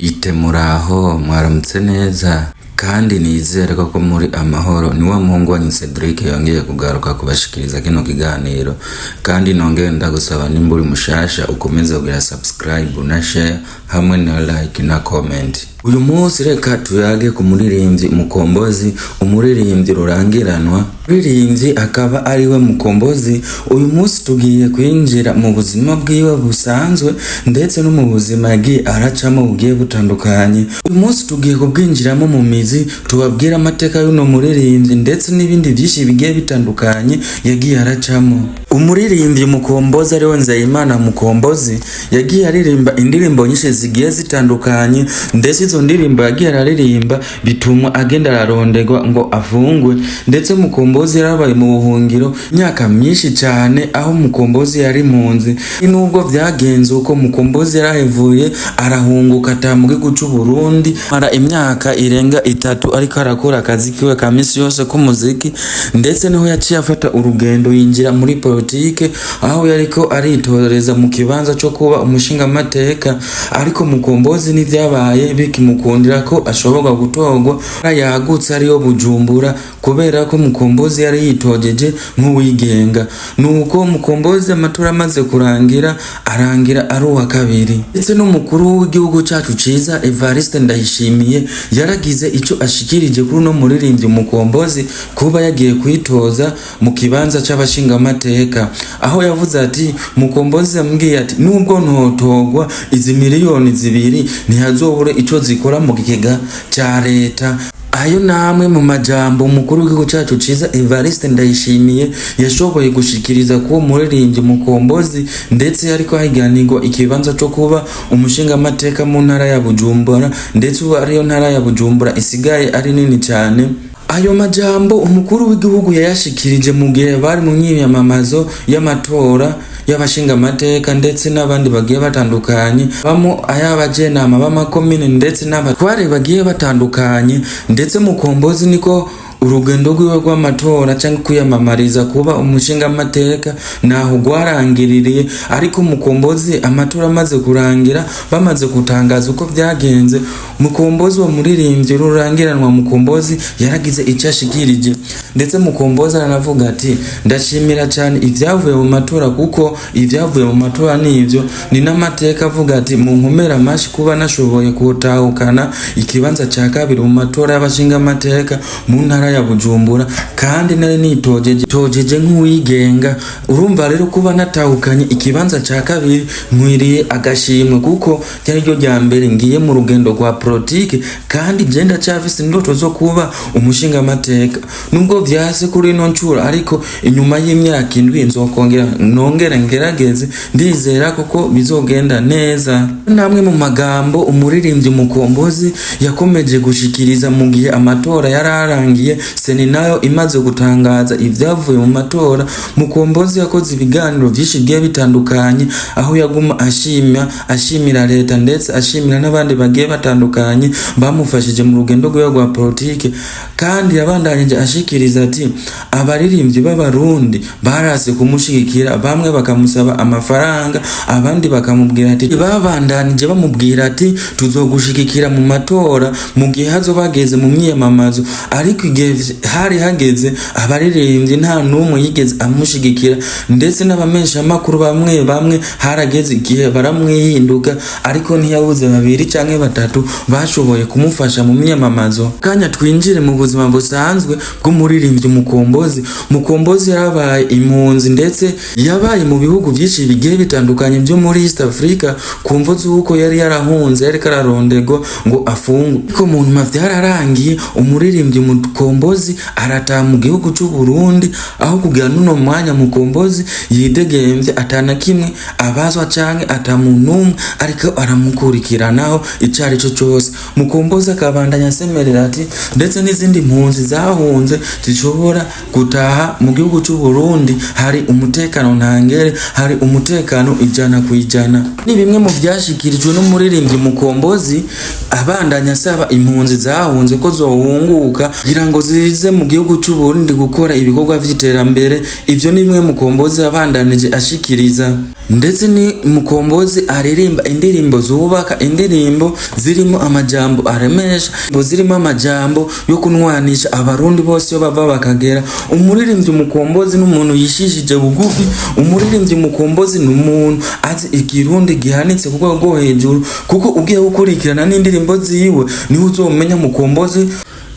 Ite muraho mwaramutse neza kandi nizere ko muri amahoro. Ni wa muhungu wanyu Cedric yongeye kugaruka kubashikiriza kino kiganiro, kandi nongeye ndagusaba, nimba uri mushasha, ukomeze kugira subscribe na share hamwe na like na comment. Uyu munsi reka tuyage ku muririmbyi Mukombozi, umuririmbyi rurangiranwa, umuririmbyi akaba ariwe Mukombozi. Uyu munsi tugiye kwinjira mu buzima bwiwe busanzwe, ndetse no mu buzima yagiye aracamo bugiye butandukanye. Uyu munsi tugiye kubwinjiramo mu mizi, tubabwire amateka y'uno muririmbyi ndetse n'ibindi byinshi bigiye bitandukanye yagiye aracamo. Umuririmbyi Mukombozi, ariwe Nzeyimana Mukombozi, yagiye aririmba indirimbo nyinshi zigiye zitandukanye, ndetse izo ndirimbo yagiye araririmba bituma agenda ararondegwa ngo afungwe. Ndetse Mukombozi yarabaye mu buhungiro imyaka myinshi cyane, aho Mukombozi yari impunzi. Nubwo vyagenze uko, Mukombozi yarahevuye arahunguka, ataha mu gihugu c'u Burundi, mara imyaka irenga 3 ariko arakora akazi kiwe ka misi yose k'umuziki. Ndetse niho yaciye afata urugendo yinjira muri politike, aho yariko aritoreza mu kibanza co kuba umushingamateka. Ariko Mukombozi ntivyabaye bikimukundira ko ashobora gutorwa yagutse ariyo Bujumbura, kubera ko Mukombozi yari yitojeje nk'uwigenga. Nuko Mukombozi amatora amaze kurangira, arangira ari uwa kabiri. Ndetse n'umukuru w'igihugu cacu ciza, Evariste Ndayishimiye, yaragize ico ashikirije kuri uno muririmbyi Mukombozi kuba yagiye kwitoza mu kibanza c'abashingamateka, aho yavuze ati: "Mukombozi yambwiye ati nubwo ntotogwa, izi miliyoni 2 ntihazobure ico zikora mu kigega ca leta." Ayo namwe mu majambo umukuru w'igihugu cacu ciza Evariste Ndayishimiye yashoboye gushikiriza kuwo muririmbyi Mukombozi, ndetse yariko ahiganirwa ikibanza co kuba umushingamateka mu ntara ya Bujumbura, ndetse ubu ariyo ntara ya Bujumbura isigaye ari nini cyane. Ayo majambo umukuru w'igihugu yayashikirije mu gihe bari mu myiyamamazo y'amatora y'abashingamateka ndetse n'abandi bagiye batandukanye, bamo ay'abajenama b'amakomine ndetse n'abatware bagiye batandukanye. Ndetse Mukombozi niko urugendo rwiwe rw'amatora cyangwa kwiyamamariza kuba umushingamateka naho rwarangiririye. Ariko Mukombozi, amatora amaze kurangira, bamaze gutangaza uko byagenze, Mukombozi, uwo muririmbyi rurangiranwa Mukombozi, yaragize icyo ashikirije. Ndetse Mukombozi aranavuga ati: "Ndashimira cyane ibyavuye mu matora, kuko ibyavuye mu matora nivyo ni n'amateka." Avuga ati: "Munkomere amashi kuba nashoboye gutahukana ikibanza cya kabiri mu matora y'abashingamateka mu ntara ya Bujumbura, kandi nari nitojeje tojeje nk'uwigenga. Urumva rero, kuba natahukanye ikibanza cya kabiri, nkwiriye agashimwe, kuko ryari ryo rya mbere ngiye mu rugendo rwa politike, kandi je ndacyafise indoto zo kuba umushingamateka. Nubwo vyase kuri ino ncuro, ariko inyuma y'imyaka 7 nzokongera nongere ngerageze, ndizera koko bizogenda neza." Namwe mu magambo umuririmbyi Mukombozi yakomeje gushikiriza mu gihe amatora yararangiye, CENI nayo imaze gutangaza ibyavuye mu matora. Mukombozi yakoze ibiganiro byinshi bigiye bitandukanye, aho yaguma ashima, ashimira leta, ndetse ashimira n'abandi bagiye batandukanye bamufashije mu rugendo rwiwe rwa politike. Kandi yabandanyije ashikiriza ati abaririmbyi b'Abarundi barase kumushigikira, bamwe bakamusaba amafaranga, abandi bakamubwira ati, babandanije bamubwira ati: "Tuzogushigikira mu matora mu gihe hazoba hageze mu myiyamamazo." Ariko igihe hari hageze, abaririmbyi nta n'umwe yigeze amushigikira, ndetse n'abamenyeshamakuru bamwe bamwe harageze igihe baramwihinduka. Ariko ntiyabuze babiri canke batatu bashoboye kumufasha mu myiyamamazo. Kanya twinjire mu buzima busanzwe bw'umuririmbyi Mukombozi. Mukombozi yarabaye impunzi, ndetse yabaye mu bihugu byinshi bigiye bitandukanye byo muri East Africa, ku mvo z'uko yari yarahunze, yariko ararondegwa ngo afungwe. Ariko mu nyuma vyararangiye, umuririmbyi Mukombozi arataha mu gihugu c'u Burundi, aho kugira n'uno mwanya Mukombozi yidegemvye, atana kimwe abazwa canke ata muntu n'umwe ariko aramukurikiranaho ico ari cyo cose. Mukombozi akabandanya asemerera ati ndetse n'izindi mpunzi zahunze zishobora gutaha mu gihugu c'u Burundi, hari umutekano ntangere, hari umutekano 100%. Ni bimwe mu vyashikirijwe n'umuririmbyi Mukombozi, abandanya asaba impunzi zahunze ko zohunguka kugira ngo zize mu gihugu c'u Burundi gukora ibikorwa vy'iterambere. Ivyo ni bimwe Mukombozi yabandanije ashikiriza. Ndetse ni Mukombozi aririmba indirimbo zubaka, indirimbo zirimo amajambo aremesha, zirimo amajambo yo kunwanisha Abarundi bose iyo bava bakagera. Umuririmbyi Mukombozi n'umuntu yishishije bugufi. Umuririmbyi Mukombozi ni umuntu azi Ikirundi gihanitse ku rwego rwo hejuru, kuko ugiye gukurikirana n'indirimbo ziwe niho uzomenya Mukombozi,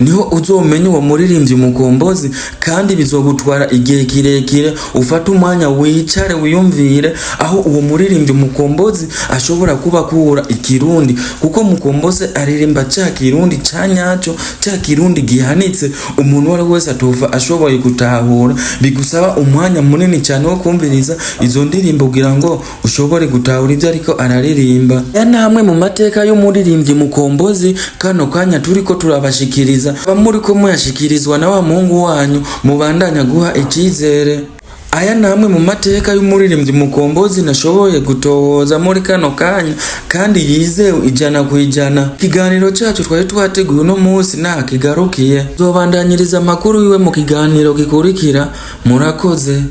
niho uzomenya uwo muririmbyi Mukombozi. Kandi bizogutwara igihe kirekire, ufate umwanya wicare wiyumvire aho uwo muririmbyi Mukombozi ashobora kuba akura Ikirundi, kuko Mukombozi aririmba ca Kirundi ca nyaco, ca Kirundi gihanitse umuntu uwo ari we wese atova ashoboye gutahura. Bigusaba umwanya munini cyane wo kumviriza izo ndirimbo kugira ngo ushobore gutahura ibyo ariko araririmba. Aya ni amwe mu mateka y'umuririmbyi Mukombozi kano kanya turiko turabashikiriza, muriko muyashikirizwa na wa muhungu wanyu mubandanya guha icyizere. Aya ni amwe mu mateka y'umuririmbyi Mukombozi nashoboye gutohoza muri kano kanya kandi yizewe 100%. Ikiganiro cyacu twari twateguye uno munsi nta kigarukiye, tuzobandanyiriza amakuru yiwe mu kiganiro gikurikira. Murakoze.